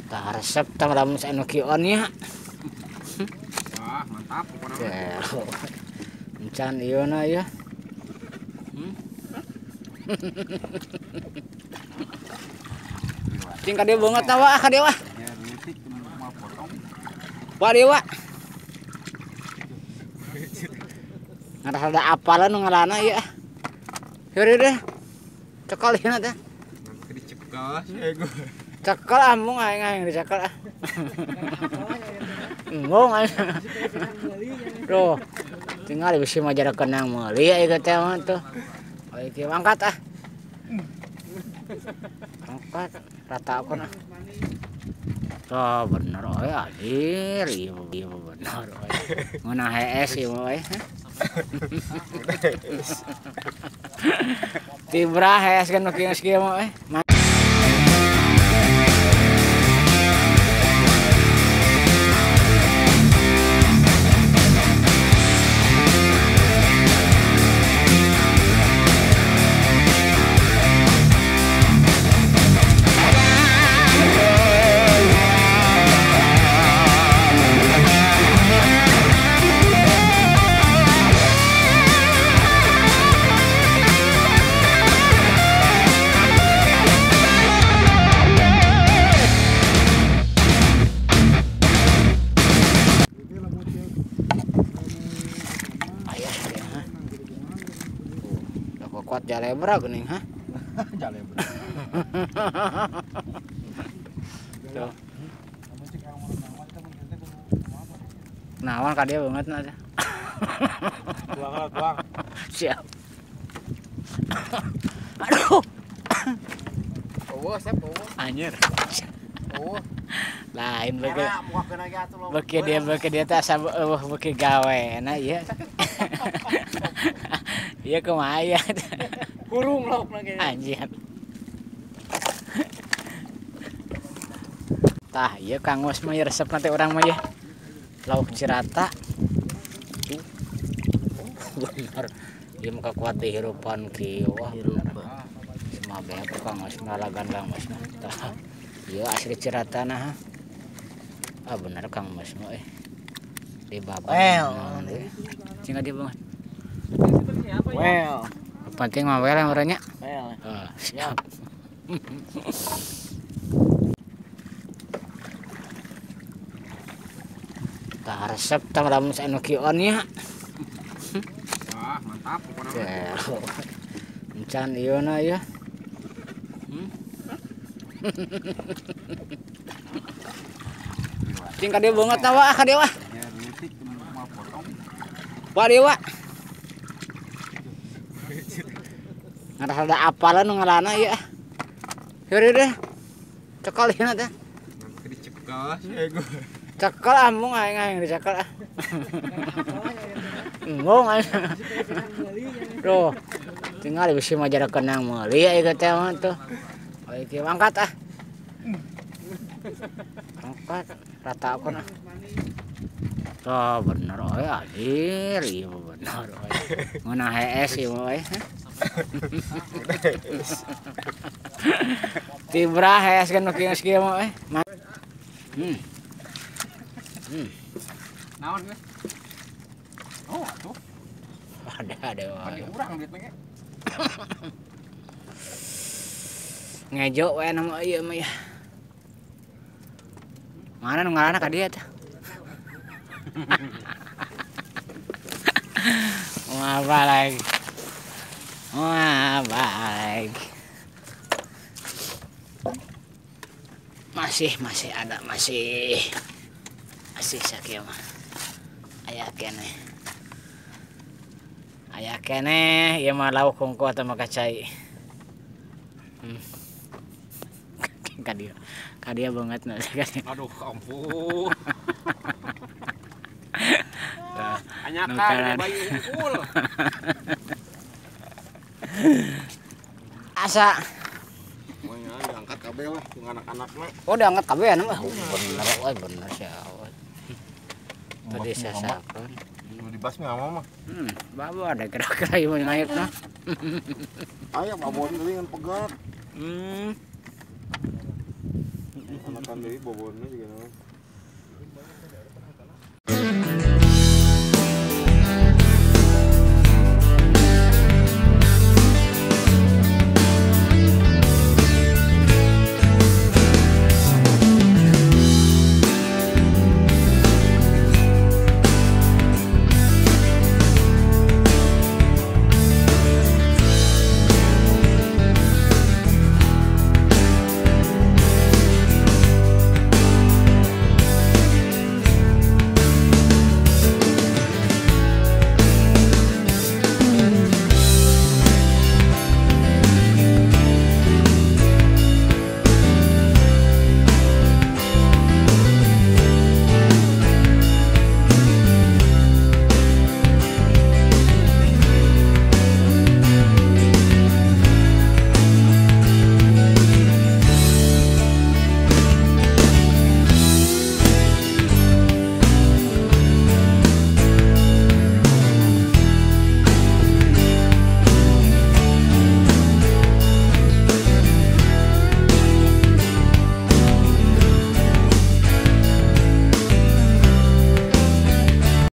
Tah resep tah lamun anu kion nya. Wah, mantap pokona. Encan ieu na ya. Cing ka dieu beungeut na wa ka dieu wa. Wa dieu wa. Ngarasa apalan nu ngalana ieu. Heureuh deh. Cekal ieu teh. Dicekel Cekel ah mung aing aing dicekel ah. Mung aing. Tuh. Tinggal bisi mah jara kenang meuli ieu teh mah tuh. Oh ieu angkat ah. Angkat rata akon ah. Tuh bener euy anjir ieu bener euy. Ngeunah hees ieu mah euy. Tibra hees kan nu kieu mah euy. Kuat jalebra geuning ha? Jalebra. Tuh. Nawan ka dia banget na. Tuang lah, tuang. Siap. Aduh. Oh, siap, oh. Anjir. Oh. Lain beuki. Beuki dia teh asa eueuh beuki gawe na ieu. Iya kumaha ya. Kurung lauk lagi. Anjir. Tah ieu Kang Os mah resep nanti urang mah ya. Lauk cirata. Bener. Ieu mah kuat dihirupan kieu wah bener. Semua beak Kang Os ngalagan Kang Os mah. Tah. Ieu asli cirata nah. Ah bener Kang Os mah euy. Di babat. Cing dia banget. Well, penting mah well yang orangnya. Well. Siap. Tah resep tah lamun anu kion nya. Wah, mantap pokona. Encan ieu na ya. Cing ka dieu beungeut na wa ka dieu wa. Wa dieu wa. Ngarasa apalan nu ngalana ieu ah. Heureuh deh. Cekel ieu teh. Dicekel Cekel ah mung aing aing dicekel ah. Mung aing. Tuh. Tinggal bisi mah jara kenang meuli ieu teh mah tuh. Oh ieu angkat ah. Angkat rata akon ah. Tuh bener euy anjir ieu bener euy. Ngeunah hees ieu mah euy. Tibra hees kan nu kieu mah euy. Naon geus? Oh, atuh. Ada wae. Urang duit mah ge. Ngejo we na mah ieu mah ya. Mana nu ngalana ka dieu teh? Wah, balik. Wah, balik. Masih ada, masih. Masih sakieu mah. Aya keneh. Aya keneh ieu mah lauk hungkul atau mah kacai. Ka dieu banget na. Aduh, ampun. Anyakan bayi hungkul. Asa. Moal diangkat kabeh lah ku anak-anakna. Oh, diangkat kabeh mah. Bener euy, bener sia. Tadi sasakeun. Nu dibasmi mah mah. Bawa ada kira-kira ieu mah ngaitna. Aya babon deui ngan pegat. Kan deui bobonna juga naon.